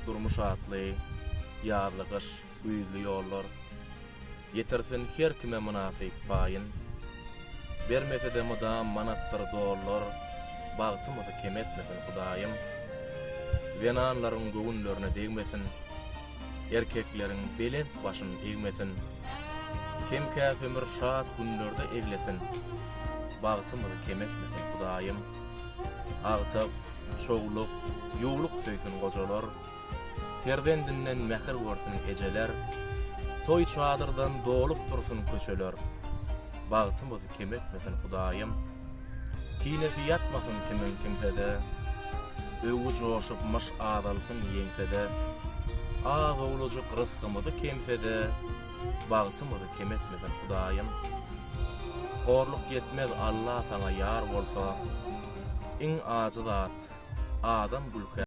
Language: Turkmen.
Durmuş atly ýazly-gyş, güýzli ýollar. Ýetirsin her kime mynasyp paýyn. Bermese-de mydam manatdyr dollar, Bagtymyzy kem etmesin Hudaýym. Zenanlaryň göwünlerine degmesin, Erkekleriň belent başyn egmesin. Kem-käs ömür şat günlerde eglesin, Bagtymyzy kem etmesin Hudaýym. Agtyk, çowluk, ýuwluk söýsün gojalar, Perzendinden mähir görsün ejeler, Toý çadyrdan dolup dursun köçeler, Bagtymyzy kem etmesin Hudaýym. Kinesi ýatmasyn kimiň kimsede, Öwgi joşup myş azalsyn ýeňsede, Az-owlajyk rysgymyzy kemsede, Bagtymyzy kem etmesin Hudaýym. Horluk ýetmez Alla saňa ýar bolsa, Iň ajy zat, adam gülkä.